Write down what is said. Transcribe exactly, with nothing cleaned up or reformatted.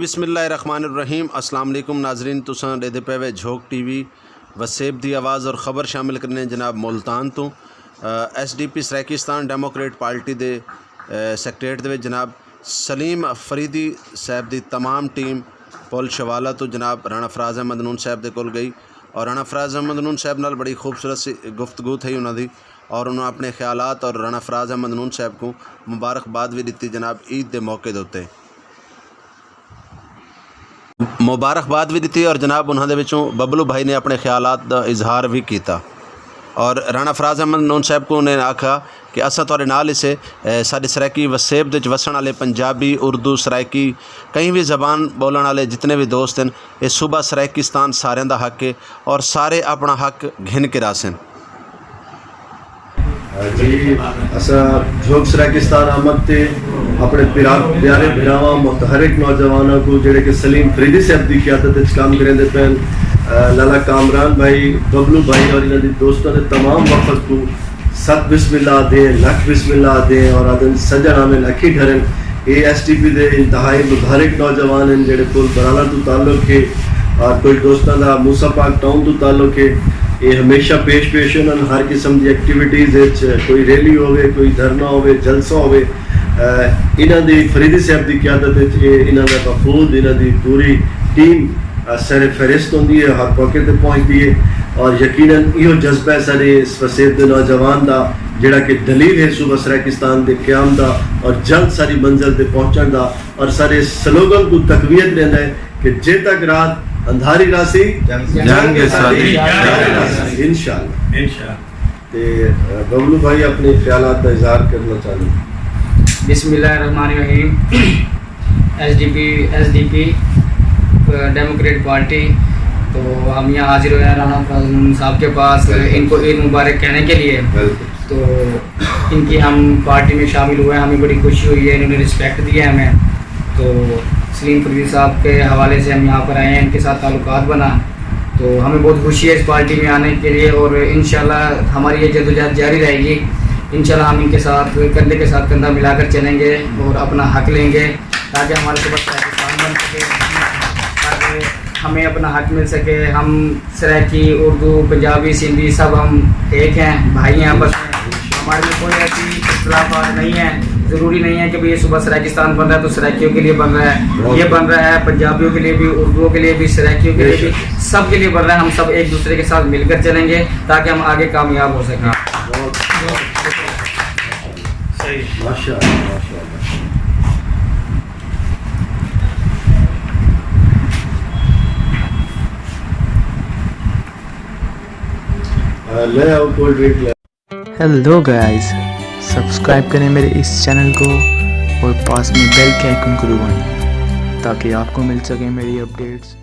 بسم اللہ الرحمن الرحیم۔ السلام علیکم ناظرین، تساں ݙیہدے پئے وے جھوک ٹی وی، وسیب دی آواز اور خبر۔ شامل کرنے جناب ملتان توں۔ ایس ڈی پی سرائیکستان ڈیموکریٹ پارٹی دے سیکریٹریٹ دے وچ جناب سلیم فریدی صاحب دی تمام ٹیم پل شوالا توں جناب رانا فراز احمد نون صاحب دے کول گئی اور رانا فراز احمد نون صاحب نال بڑی خوبصورت سی گفتگو تھئی انہاں دی اور انہاں اپنے خیالات اور رانا فراز احمد نون صاحب کوں مبارکباد وی ݙتی جناب عید دے موقع دے اتے۔ مبارکباد وی ݙتی اور جناب انہاں دے وچوں ببلو بھائی نے اپنے خیالات دا اظہار وی کیتا اور رانا فراز احمد نون صاحب کوں انہیں آکھا کہ اساں تہاݙے نال ہسے، ساݙے سرائیکی وسیب دے وچ وسݨ والے پنجابی، اردو، سرائیکی کہیں وی زبان ٻولݨ والے جتنے وی دوست ہن، اے صوبہ سرائیکستان ساریاں دا حق ہے اور سارے اپݨا حق گھن کے راسن۔ جی، اساں جھوک سرائیکستان آمد تے اپݨے پیارے بھراواں متحرک نوجواناں کوں جیڑھے کہ سلیم فریدی صاحب دی قیادت وچ کم کریندے پئن، لالا کامران بھائی، ببلو بھائی اور انہاں دے دوستاں دے تمام وفد کوں ست بسم اللہ آہدے ہیں، لکھ بسم اللہ آہدے ہیں اور آہدن سجݨ آمن اکھی ڈھرن۔ اے ایس ٹی پی دے انتہائی متحرک نوجوان ہن جیڑھے پل برالر توں تعلق ہے اور کوئی دوستاں دا موسی پاک ٹاؤن توں تعلق ہے۔ اے ہمیشہ پیش پیش ہن ہر قسم دی ایکٹیویٹیز اچ، کوئی ریلی ہووے، کوئی دھرنا ہووے، جلسہ ہووے، انہاں دی فریدی صاحب دی قیادت اچ اے انہاں دا وفود، انہاں دی پوری ٹیم سر فہرست ہوندی ہے، ہر موقع تے پہنچدی ہے اور یقینا ایہو جذبہ ہے ساڈے اس وسیب دے نوجوان دا جیڑھا کہ دلیل ہے صوبہ سرائیکستان دے قیام دا اور جلد ساڈی منزل تے پہنچݨ دا اور ساڈے سلوگن کوں تقویت ݙیندا ہے کہ جے تک رات اندھاری راہسی جنگ ساڈی جاری راہسی انشاءاللہ۔ تے ببلو بھائی اپنے خیالات دا اظہار کرنا چاہندے۔ بسم اللہ الرحمن الرحیم۔ ایس ڈی پی ایس ڈی پی ڈیموکریٹ پارٹی، تو ہم یہاں حاضر ہوئے ہیں رانا فراز نون صاحب کے پاس ان کو عید مبارک کہنے کے لیے۔ تو ان کی ہم پارٹی میں شامل ہوئے ہیں، ہمیں بڑی خوشی ہوئی ہے، انہوں نے رسپیکٹ دیا ہے ہمیں۔ تو سلیم فریدی صاحب کے حوالے سے ہم یہاں پر آئے ہیں، ان کے ساتھ تعلقات بنا، تو ہمیں بہت خوشی ہے اس پارٹی میں آنے کے لیے اور انشاءاللہ ہماری یہ جدوجہد جاری رہے گی۔ انشاءاللہ ہم ان کے ساتھ کندھے کے ساتھ کندھا ملا کر چلیں گے اور اپنا حق لیں گے تاکہ ہمارے صوبہ پاکستان بن سکے، تاکہ ہمیں اپنا حق مل سکے۔ ہم سرائیکی، اردو، پنجابی، سندھی سب ہم ایک ہیں، بھائی ہیں آپس میں۔ ہمارے میں کوئی ایسی اختلافات نہیں ہیں۔ ضروری نہیں ہے کہ بھئی یہ صوبہ سرائیکستان بن رہا ہے تو سرائیکیوں کے لیے بن رہا ہے، یہ بن رہا ہے پنجابیوں کے لیے بھی، اردوؤں کے لیے بھی، سرائیکیوں کے لیے بھی، سب کے لیے بن رہا ہے۔ ہم سب ایک دوسرے کے ساتھ مل کر چلیں گے تاکہ ہم آگے کامیاب ہو سکیں۔ ہیلو گائز، سبسکرائب کریں میرے اس چینل کو اور پاس میں بیل کے آئیکن کو دبائیں تاکہ آپ کو مل سکیں میری اپڈیٹس۔